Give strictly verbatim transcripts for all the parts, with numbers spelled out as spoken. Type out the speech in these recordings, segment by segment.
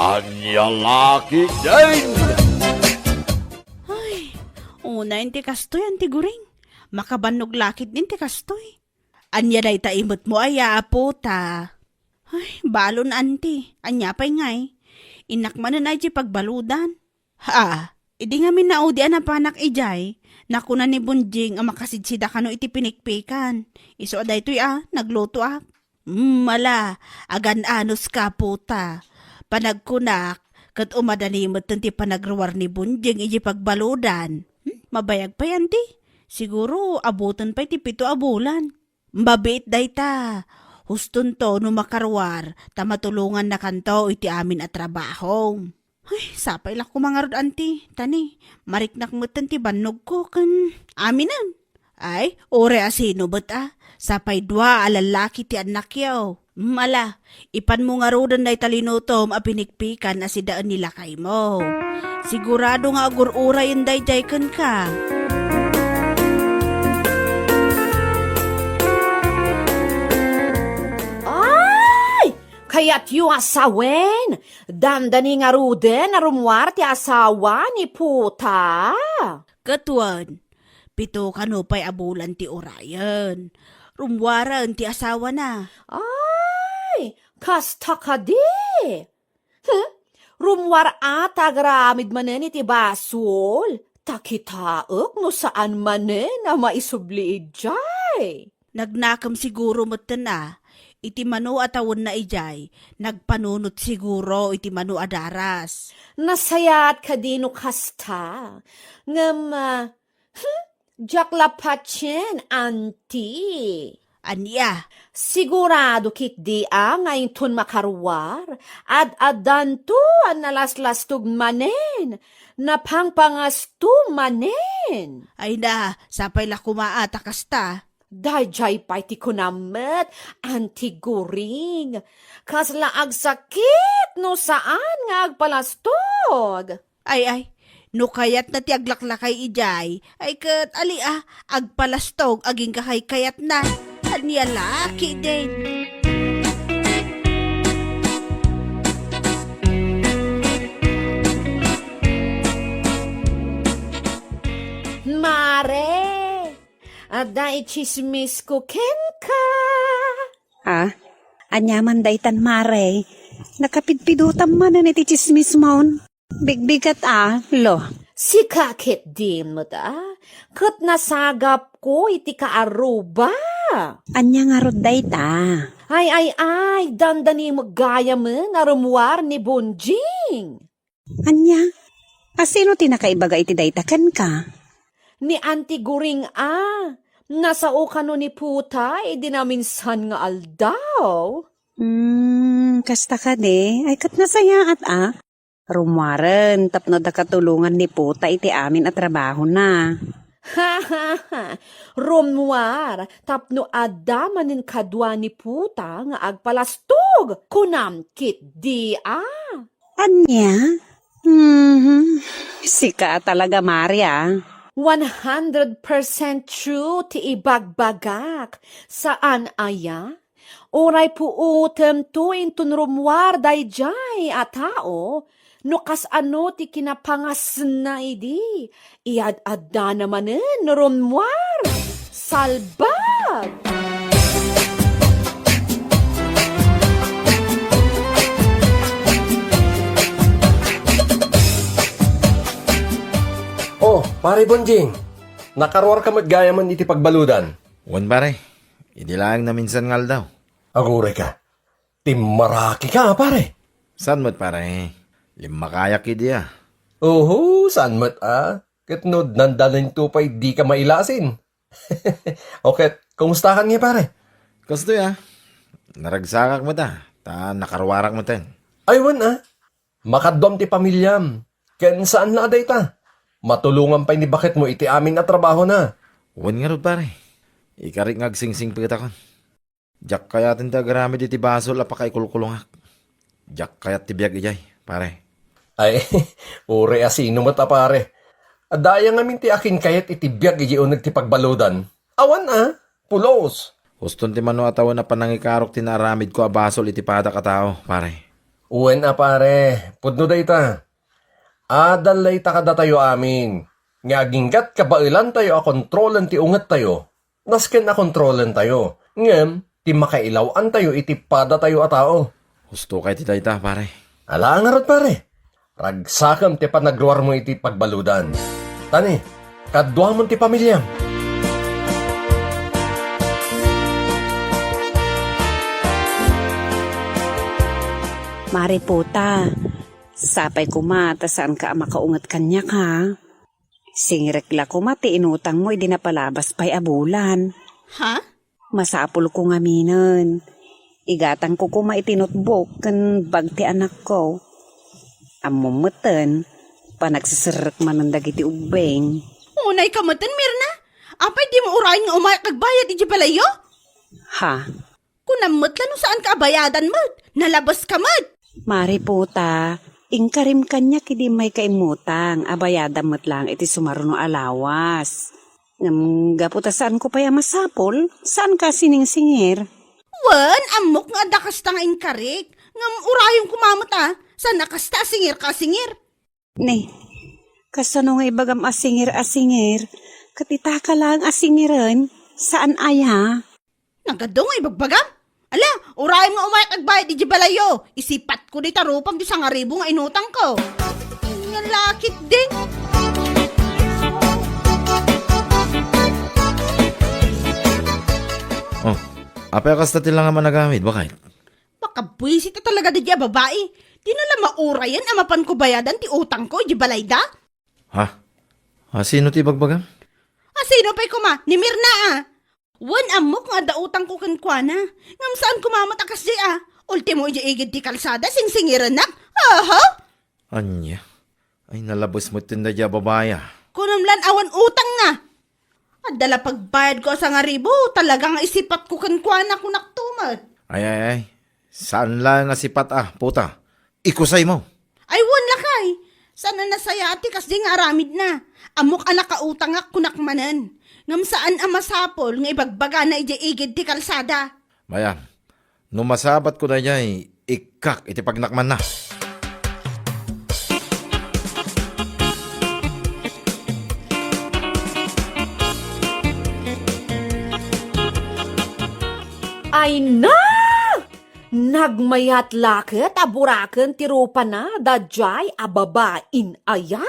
Ania la ketdin? Ay, unay ti kastoy, Anti Guring. Makabannog la ketdin ti kastoy. Ania dayta imetmo aya, Apo, ta? Ay, balon, Anti. Ania pay ngay? Innak manen ay ti pagbaludan. Ha, idi ngamin naudi a napanak idiay, nakuna ni Bonjing a makasidsida kano iti pinikpikan. Isu a daytoy a, naglutoak. Mm, ala, agan-anos ka, Apo, ta. Panagkunak, ket umadani metten ti panagruar ni Bonjing iti pagbaludan. Hmm, mabayag pay, Anti. Siguro, abutan pay ti pito a bulan. Mabiit dayta. Hustonto no makaruar, ta matulongannakanto iti amin a trabaho. Ay, sapay la koma ngarud, Anti. Tani, mariknak metten ti bannogko ken aminem. Ay, uray a sino met a, sapay dua a lallaki ti annakyo. Mm, ala, ipanmo ngaruden dayta linutom a pinikpikan a sidaen ni lakaymo. Sigurado nga agur-urayen daydiay kenka. Ay! Kayatyo a sawen? Dandani ngaruden a rummuar ti asawa ni Puta? Ket wen, pito kano pay a bulan ti urayen. Rummuaren ti asawana. Ay, kasta kadi? Hmm? Rummuar a ta agraramid manen iti basol? Ta kitaek no saan manen a maisubli idiay. Nagnakem siguro metten a, iti mano a tawenna idiay, nagpanunot siguro iti mano a daras. Nasayaat kadi no kasta? Ngem, ah, hmm, diak la patien, Anti. Ania? Sigurado ketdi a nga inton makaruar, ad-addanto a nalaslastog manen, napangpangasto manen. Ay na, sapay la koma a ta kasta. Daydiay pay ti kunam met, Anti Guring. Kasla agsakit no saan nga agpalastog. Ay, ay, no kayatna ti aglaklakay idiay, ay ket ali a, agpalastog agingga kay kayatna. Ania la ketdin? Mare, adda itsismisko kenka. Ah, ania man daytan, Mare? Nakapidpidutam manen iti tsismismon. Bigbigat a, lo. Sika ketdi met a, ket nasagapko iti kaarruba. Ania ngarud dayta? Ay, ay, ay, dandani met gayamen a rummuar ni Bonjing. Ania? A sino ti nakaibaga iti dayta kenka? Ni Anti Guring a. Nasao kano ni Puta idi naminsan nga aldaw. Hmm, kasta kadi? Ay, ket nasayaat a. Rummuaren tapno adda katulongan ni Puta iti amin a trabahona. Rummuar tapno adda manen kadua ni Puta nga agpalastog, kunam ketdi a. Ania? Mhm. Sika a talaga, Mare a. One hundred percent true ti ibagbagak. Saan aya? Uray puotemto inton rummuar daydiay a tao, no kasano ti kinapangasna idi, iyad-addana manen no rummuar. Salbag! Oh, Pare Bonjing, nakaruarka met gayamen iti pagbaludan. Wen, pare. Idi laeng naminsan nga aldaw. Aguray ka. Timmaraki ka, pare. Saan met, pare? Limmakayak idi a. Oho, saan met a? Ket no nandanento pay dika mailasin. O ket, kumustakan nga, pare? Kastoy a. Naragsakak met a, ta nakaruarak metten. Ay, wen a. Makaduam ti pamiliam. Ken saan la a dayta. Matulongan pay ni baketmo iti amin a trabahona. Wen ngarud, pare. Ikarik nga agsingsingpetakon. Diak kayaten ti agaramid iti basol a pakaikulkulongak. Diak kayat ti biag idiay, pare. Ay, uray a sino met a pare. Adda aya ngamin ti akinkayat iti biag iti uneg ti pagbaludan. Awan a, pulos. Huston ti mano a tawen a panangikarok ti naaramidko a basol iti padak a tao, pare. Wen a pare, pudno dayta. Adal layta kadatayo amin, nga aginggat kabaelantayo a kontrolen ti ungettayo, nasken a kontrolentayo, ngem ti makailaw-antayo iti padatayo a tao. Husto kay ti dayta, pare. Ala ngarud, pare. Ragsakem ti panagruarmo iti pagbaludan. Tani, kaduamon ti pamiliam. Mare Puta, sapay koma ta saanka a makaunget kaniak, ha? Singirek la koma ti inutangmo idi napalabas pay a bulan. Ha? Masapulko ngaminen. Igatangko koma iti notebook ken bag ti anakko. Ammom metten, panagseserrek manen dagiti ubbing. Unayka metten, Mirna? Apay dimo urayen nga umayak agbayad iti balayyo? Ha? Kunam met la no saanka a bayadan met. Nalabeska met. Mare Puta, inkarim kaniak idi immayka immutang a bayadam met laeng iti sumaruno a lawas. Ngem gapu ta saanko pay a masapul, saanka a siningsingir. Wen, ammok nga adda kasta nga inkarik. Ngem urayon koma met a, saan a kasta a singirka a singir. Ne, kasano nga ibagam a singir a singir? Ket itaka laeng a singiren, saan aya? Nagadu nga ibagbagam? Ala, urayen nga umayak agbayad iti balayyo. Isipatko dita rupam ti sangaribu nga inutangko. Nga lakit din. Oh, apay a kasta ti langam a nagamit, bakay? Makabuisit a talaga daydi a babai. Dina la maurayen a mapanko bayadan ti utangko iti balayda. Ha? A, sino ti ibagbagam? A, sino pay koma? Ni Mirna a. Wen, ammok nga adda utangko kenkuana. Ngem saan koma met a kasdi a. Ultimo iti igid ti kalsada, singsingirennak. Aha! Ania? Ay, nalabes met ti daydi a babai a. Kunam lan awan utangna. Adda la pagbayadko a sangaribu, talaga nga isipatko kenkuana, kunakto met. Ay, ay, ay. Saan laeng a sipat a, Puta. Ikusaymo. Ay, wen lakay. Saan a nasayaat ti kasdi nga aramidna. Ammok a nakautangak, kunak manen. Ngem saan a masapul nga ibagbagana idiay igid ti kalsada. Mayam, no masabatko daydiay, ikkak iti pagnakmanna. Ay na! Nagmayat la ket a buraken ti rupana daydiay a babain aya?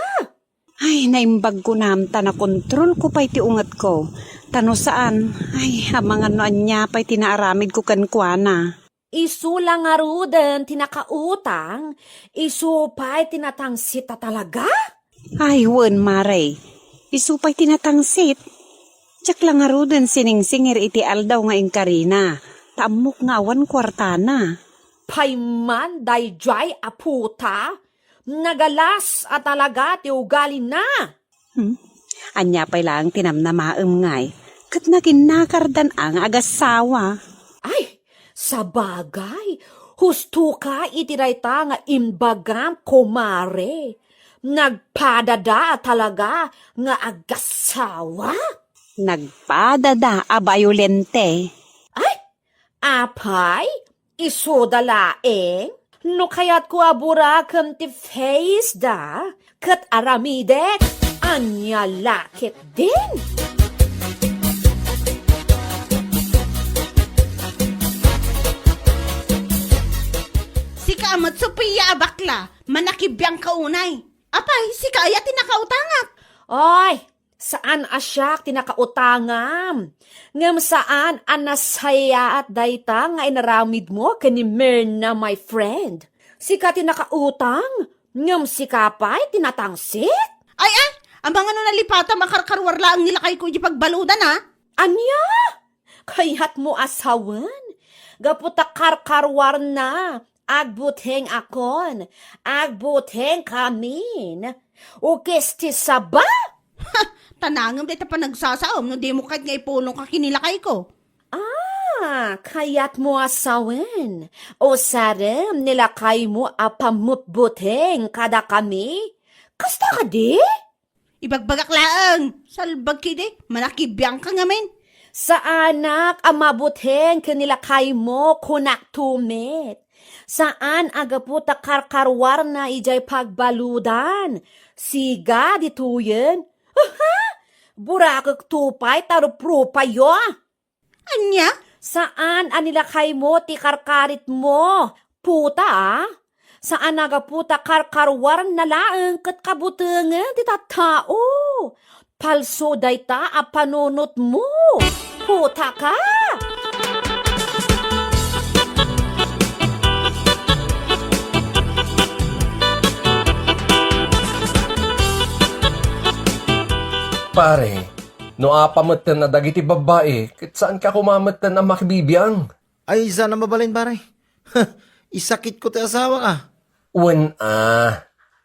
Ay, naimbag kunam ta nakontrolko pay ti ungetko. Ta no saan, ay, amangan no ania pay ti naaramidko kenkuana. Isu la ngaruden ti nakautang, isu pay ti natangsit a talaga? Ay, wen, mare. Isu pay ti natangsit. Diak la ngaruden siningsingir iti aldaw nga inkarina, ta ammok nga awan kuartana. Pay man daydiay a Puta, nagalas a talaga ti ugalina. Hmm? Ania pay laeng ti namnamaem ngay? Ket naginnakardan a nga agassawa. Ay, sabagay, hustoka iti dayta nga imbagam, kumare. Nagpadada a talaga nga agassawa? Nagpadada a bayolente. Ay, apay, isuda laeng? No kayatko a buraken ti face da, ket aramidek, ania la ketdin? Sika a met, Sofia a bakla, manakibiangka unay. Apay, sika aya ti nakautangak? Oy, saan a siak ti nakautangam. Ngem saan a nasayaat dayta nga inaramidmo ken ni Mirna, my friend. Sika ti nakautang, ngem sika pay ti natangsit? Ay, ay, amangan no nalipatam a karkarwar laeng ni lakayko iti pagbaludan, a? Ania? Kayatmo a sawen? Gapu ta karkarwarna, agbuteng akon, agbuteng kamin. Ukis ti saba? Ha! Tanangem dayta panagsasaom no dimo kayat nga ipulongka ken ni lakayko. Ah, kayatmo a sawen? Usarem ni lakaymo a pamutbuteng kadakami? Kasta kadi? Ibagbagak laeng, salbag kidi, manakibiangka ngamin. Saanak a mabuteng ken ni lakaymo, kunak tumit. Saan a gapu ta karkaruarna idiay pagbaludan. Siga ditoyen. Aha! Burakekto pay ta ruprupayo. Ania? Saan a nilakaymo ti karkaritmo, puta, a? Saan a gapu ta karkaruarna laeng ket kabutengen ti tattao. Palso dayta a panunotmo. Putaka! Pare, no apa metten a dagiti babbai, ket saanka koma metten a makibibiang? Ay, saan a mabalin, pare. Isakitko ti asawak, a. Wen a,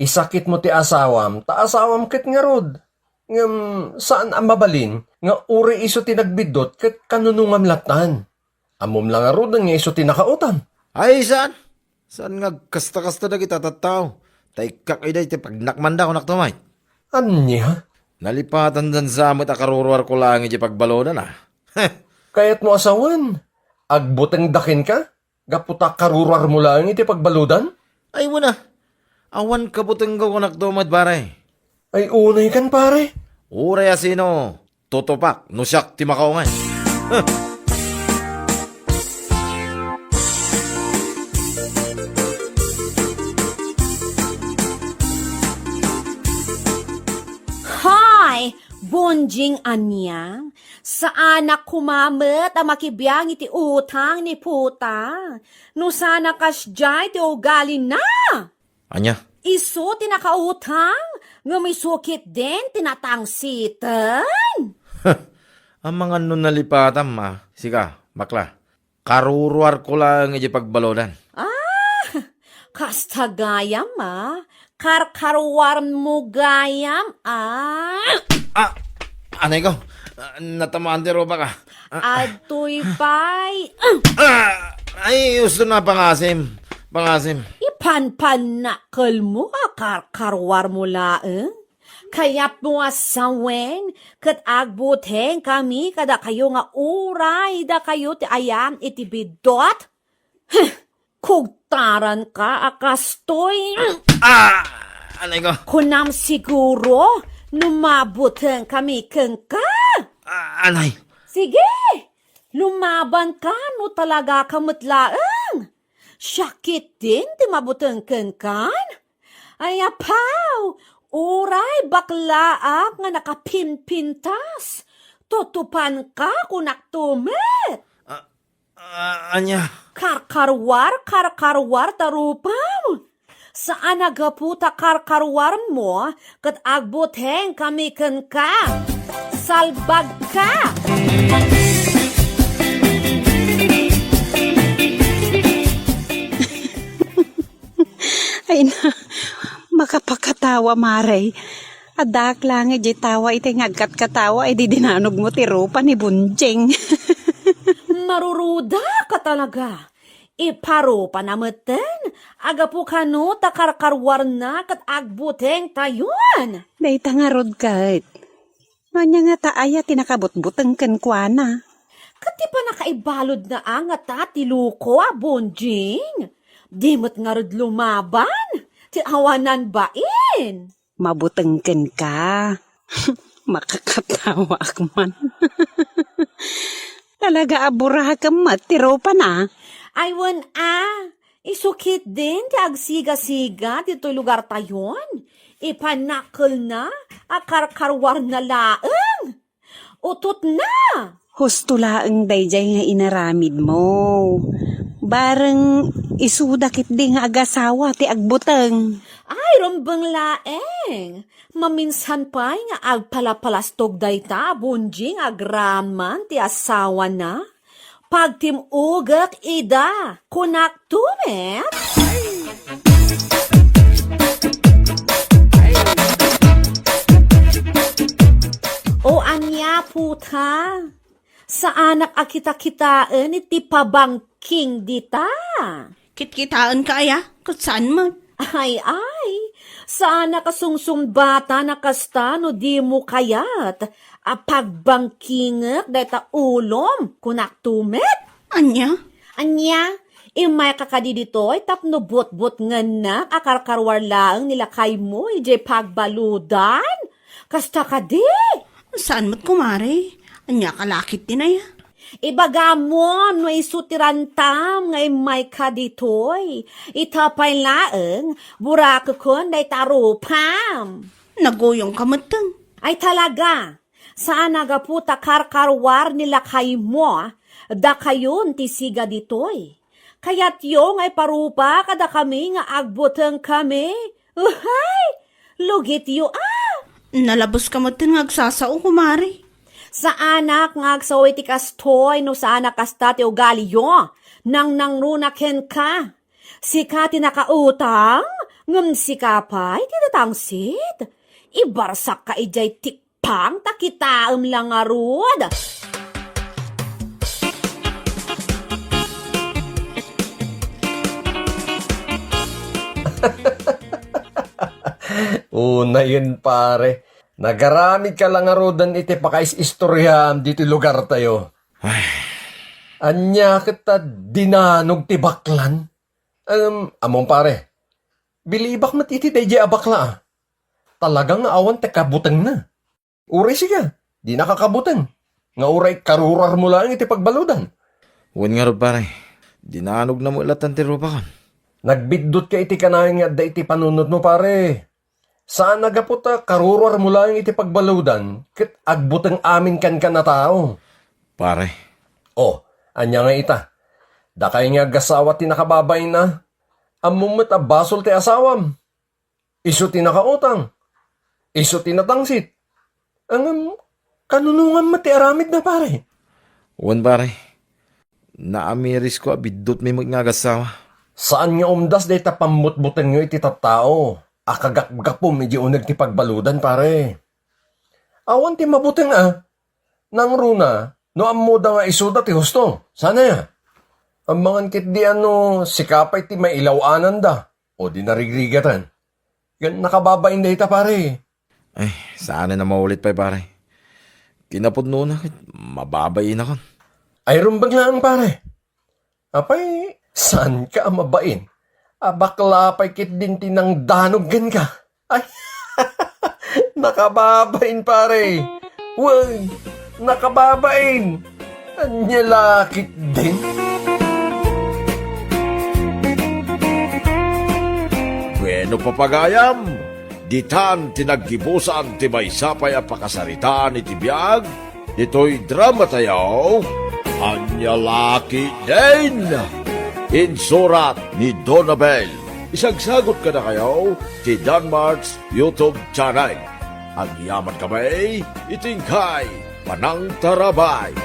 isakitmo ti asawam, ta asawam ket ngarud. Ngem saan a mabalin nga uray isu ti nagbiddut ket kanunongam lattan. Ammom la ngaruden nga isu ti nakautang. Ay, saan? Saan nga agkasta-kasta dagiti tattao? Ta ikkak ida iti pagnakmanda, kunak to, Mike. Ania? Nalipatandan sa met a karuruarko laeng iti pagbaludan, a. Kayatmo a sawen, agbutengda kenka? Gapu ta karuruarmo laeng iti pagbaludan? Ay, wen a. Awan kabutengko, kunak to met, pare. Ay, unay kan, pare. Uray a sino, tutupak no siak ti makaungay. Huh! Hay! Bonjing, ania? Saanak koma met a makibiang iti utang ni puta. No saan a kasdiay ti ugalina. Ania? Isu ti nakautang, ngem isu ketdin ti natangsiten. Amangan no nalipatam, a. Sika, bakla. Karuruarko laeng iti pagbaludan. Ah, kasta gayam, a. Karkaruarmo gayam, a. Ah, anay ko. Ah, natamaan ti rupak, a. Ah, ah. Adtoy pay. Ah, ay, gusto na pangasim. Pangasim. Ipanpanakkelmo a karkaruarmo laeng. Kayatmo a sawen, ket agbutengkami kadakayo nga uray dakayo ti ayan iti biddut? Huh! Kugtaranka a kastoy. Ah! Anay ko. Kunam siguro no mabutengkami kenka? Ah, anay. Sige, lumabanka no talagaka met laeng. Siak ketdin ti mabuteng kenkan? Ay, apaw! Uray baklaak nga nakapimpintas. Tutupanka, kunakto met. Ah, ah, ania? Karkaruar, karkaruar ta rupam. Saan a gapu ta karkaruarmo ket agbutengkami kenka. Salbagka! Ay na, makapakatawa, Mare. Addaak laeng idiay tawa iti nga agkatkatawa idi dinanogmo ti rupa ni Bunjing. Marurudaka talaga. Iparupana metten, agapu kano ta karkaruarna ket agbutengtayon. Dayta ngarud ket. Ania ngata aya ti nakabutbuteng kenkuana? Ket ti pannakaibaludna a ngata ti loko a Bonjing. Di met ngarud lumaban ti awanan bain. Mabuteng kenka. Makakatawaak man. Talaga a burakem met ti rupana. Ay wen a, isu ketdin ti agsigasiga ditoy lugartayon. Ipannakkelna a karkaruarna laeng. Utotna! Husto laeng daydiay nga inaramidmo. Bareng isuda ketdi nga agasawa ti agbuteng. Ay, rumbeng laeng. Maminsan pay nga agpalapalastog dayta a Bonjing agraman ti asawana. Pagtim-ogek ida, kunakto met? O ania, puta? Saanak a kitakitaen iti pabangking dita. Kitkitaenka aya? Ket saan met? Ay, ay, saanak a sungsungbatan a kasta no dimo kayat a pagbangkingek dayta ulom, kunakto met. Ania? Ania? Immayka kadi ditoy tapno butbutngennak a karkaruar laeng ni lakaymo idiay pagbaludan? Kasta kadi? Saan met, kumare. Ania ka lakit ti naya? Ibagam no isu ti rantam nga immayka ditoy. Ita pay laeng, burakeken dayta rupam. Naguyongka metten. Ay talaga, saan a gapu ta karkaruar ni lakaymo, dakayon ti siga ditoy. Kayatyo nga iparupa kadakami nga agbutengkami? Uhay! Lugityo a! Nalabeska metten nga agsasao, kumare. Saanak nga agsao iti kastoy no saan a kasta ti ugaliyo. Nangnangruna kenka. Sika ti nakautang, ngem sika pay ti tatangsit. Ibarsakka idiay tik- pang ta kitaem la ngarud. Unayen, pare. Nagaramidka la ngaruden iti pakaisistoriaam ditoy lugartayo. Ay. Ania ket ta dinanog ti baklan? Em, ammom, pare. Bilibak met iti daydiay a bakla, a. Talaga nga awan ti kabutengna. Uray sika, dinaka kabuteng, nga uray karuruarmo laeng iti pagbaludan. Wen ngarud, pare, dinanogna met latta ti rupakon. Nagbiddutka iti kanayon nga adda iti panunotmo, pare. Saan a gapu ta karuruarmo laeng iti pagbaludan ket agbuteng amin kenka a tao. Pare. O, ania ngay ita? Dakay nga agassawa ti nakababain a. Ammom met a basol ti asawam. Isu ti nakautang. Isu ti natangsit. Ngem, kanunongam met ti aramidna, pare. Wen, pare. Naamirisko a biddutmi met nga agassawa. Saan nga umdas dayta pammutbutengyo iti tattao a kagapgapum idiay uneg ti pagbaludan, pare. Awan ti mabuteng a. Nangruna, no ammoda nga isuda ti husto. Saan aya? Amangan ketdi a no sika pay ti mailaw-ananda. O di narigrigatan. Ngem nakababain dayta, pare. Ay, saanen a maulit pay, pare. Kinapudnona ket mababainak. Ay, rumbeng laeng, pare. Apay, saanka a mabain? A bakla pay ketdin ti nangdanog kenka. Ay, nakababain, pare. Wen, nakababain. Ania la ketdin? Bueno, papagayam, ditan ti naggibusan ti maysa pay a pakasaritaan iti biag ditoy dramatayo, Ania la ketdin? Insurat ni Donabel. Isagsagot kadakayo ti Danmart's YouTube channel. Agyamankami iti inkay panangtarabay.